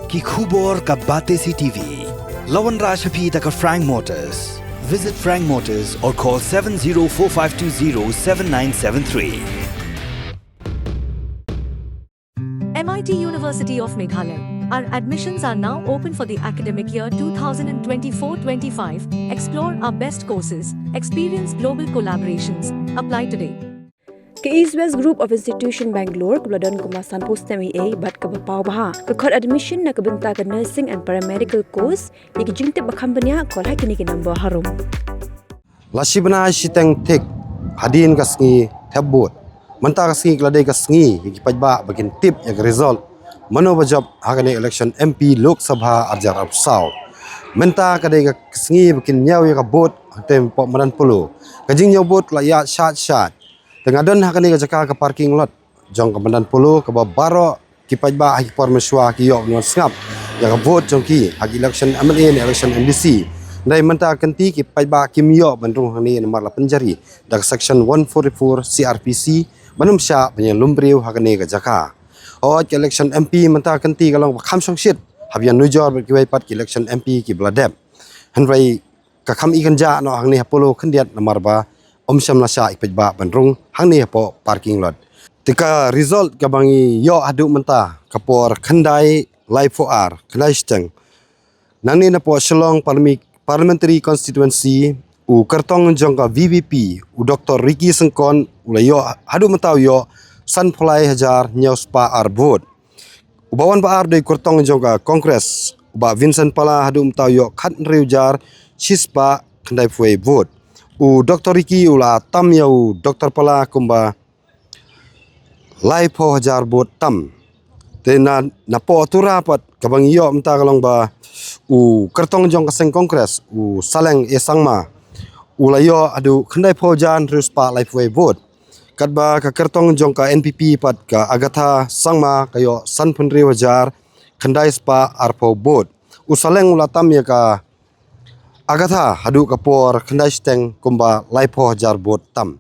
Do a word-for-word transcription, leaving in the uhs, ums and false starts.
Ki khubor ka Batesi T V. La wanrah sha phi da ka Frank Motors. Visit Frank Motors or call seven zero four five two zero seven nine seven three. M I T University of Meghalaya. Our admissions are now open for the academic year two thousand twenty-four twenty-five. Explore our best courses, experience global collaborations. Apply today. Ka East West Group of Institution Bangalore kaba la don kumba sanphew snem eiei bad kaba paw bha ka khot admission na ka bynta ka nursing and paramedical course. Ïa ki jingtip ba kham bniah call ha kine ki number harum. La shi bnai shiteng thik hadien ka sngi thep vote. Mynta ka sngi ka la dei ka sngi ïa ki paidbah ba kin tip ïa ka result mano ba jop ha kane election M P Lok Sabha ar hajar arphew saw. Mynta ka dei ka sngi ba kin ñiew ïa ka vote hangtei hapoh madan Polo. Ka jingñiew vote ka la ïaid shait shait. Te nga don ha kane ka jaka ka parking lot jong ka madan Polo kaba baroh ki paidbah ha ki por mynshuwa ki ïoh ban wan sngap ïa ka vote jong ki ha ki election M L A ne election M D C. Hynrei mynta ka kynti ki paidbah kim ïoh ban rung hangne namar la pynjari da ka section one forty-four C R P C ban ym shah ban ïalum briew ha kane ka jaka. Hooid, ka election M P mynta ka kynti ka long ba kham shongshit haba ïanujor bad kiwei pat ki election M P kiba la dep. Hynrei ka kham i kynjah noh hangne ha Polo khyndiat namar ba ym shym la shah i paidbah ban rung hangne hapoh parking lot. Te ka result kaba ngi ïoh haduh mynta ka por khyndai laiphew ar, khyndai shiteng. Nangne napoh Shillong Parliami-, Parliamentary Constituency, u kyrtong jong ka V P P, u Doctor Ricky Syngkon, u la ïoh haduh mynta u ïoh sanphew lai hajar hynñiew spah ar vote. Uba wan ba ar dei u kyrtong jong ka Congress, u Bah Vincent Pala, haduh mynta u ïoh khathynriew hajar shispah khyndaiphew wei vote. U Doctor Ricky u la tam ïa u Doctor Pala kumba laiphew hajar vote tam. Te na, napoh Tura pat kaba ngi ïoh mynta ka long ba u kyrtong jong ka seng Congress, u Saleng A Sangma, u la ïoh haduh khyndaiphew hajar hynriew spah laiphew wei vote. Katba ka kyrtong jong ka N P P pat, ka Agatha Sangma, ka ïoh sanphew hynriew hajar khyndai spah arphew vote. U Saleng u la tam ïa ka Agatha haduh ka por khyndai shiteng kumba laiphew hajar vote tam.